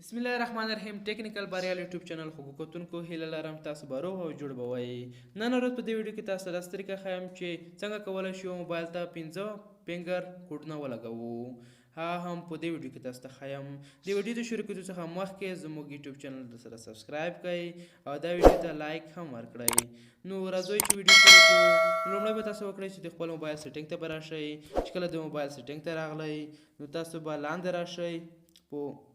بسم الله الرحمن الرحیم، ټیکنیکل بریال یوټیوب چینل خو کتونکو، هیله لرم تاسو به روغ او جوړ به وئ. نن ورځ په دې ویډیو کې تاسو ته داسې طریقه ښیم چې څنګه کولی شو موبایل ته 5 فینګر کوډونه ولګوو. هغه هم په دې ویډیو کې تاسو ته ښیم. د ویډیو د شروع کېدو څخه مخکې زموږ یوټیوب چینل د سره سبسکرایب کړئ او دا ویډیو ته لایک هم ورکړئ. نو راځئ چې ویډیو شروع کړو. لومړی به تاسو وکړئ چې د خپل موبایل سیټینګ ته به راشئ. چې کله د موبایل سیټینګ ته راغلئ، نو تاسو به لاندې راشئ، په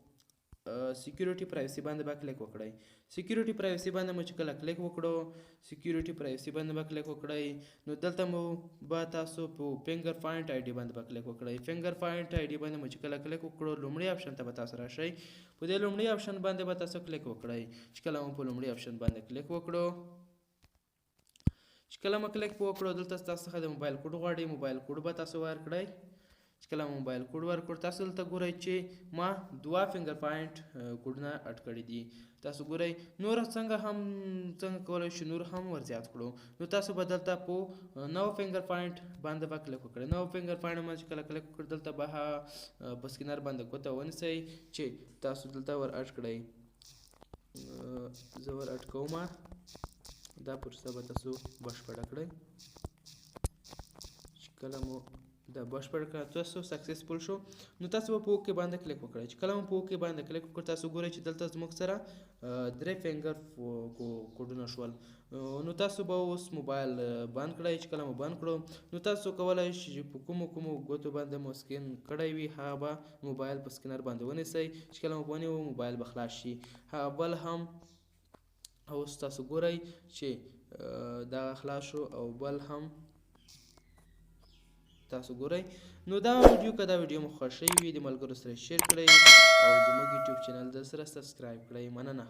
سکیورټي پرایوسي باندې به کلیک وکړئ. سکیورټي پرایوسي باندې مو چې کله کلیک وکړو، سکیورټي پرایوسي باندې به کلیک وکړئ، نو دلته مو به تاسو په فینګر پوینټ آی ډي باندې به کلیک وکړئ. فینګر پوینټ آی ډي باندې مو چې کله کلیک وکړو، لومړي آپشن ته به تاسو راشئ. په دې لومړي آپشن باندې به تاسو کلیک وکړئ. چې کله مو په لومړي آپشن باندې کلیک وکړو، چې کله مو کلیک وکړو، دلته تاسو څخه د موبایل کوډ غواړي. موبایل کوډ به تاسو ورکړئ. چې کله موبایل کوډ ورکړ، تاسو دلته ګورئ چې ما دوه فینګر پوینټ کوډونه اډ کړي دي. تاسو ګورئ، نور څنګه هم څنګه کولی شو نور هم ورزیات کړو؟ نو تاسو به دلته په نو فینګر پوینټ باندې به کلیک وکړئ. نو فینګر پوینټ باندې چې کله کلیک وکړ، دلته به په سکینر باندې ګوته ونیسئ چې تاسو دلته ور اډ کړئ. زه ور اډ کوم. دا پروسه به تاسو بشپړه کړئ. چې کله مو دا بشپړ کړه، تاسو سکسسفول شو، نو تاسو به په اوکې باندې کلیک وکړئ. چې کله مو په اوکې باندې کلیک وکړ، تاسو ګورئ چې دلته زموږ سره درې فینګر کوډونه شول. نو تاسو به اوس موبایل بند کړئ. چې کله مو بند کړو، نو تاسو کولی شئ چې په کومو کومو ګوتو باندې مو سکین کړی وي، هغه به موبایل په سکینر باندې ونیسئ. چې کله مو ونیو، موبایل به خلاص شي. هغه بل هم اوس تاسو ګورئ چې دا خلاص شو او بل هم تاسو ګورئ. نو دا ویډیو، که دا ویډیو مو خوښ وي، د ملګرو سره شیر کړئ او زموږ یوټیوب چینل در سره سبسکرایب کړئ. مننه.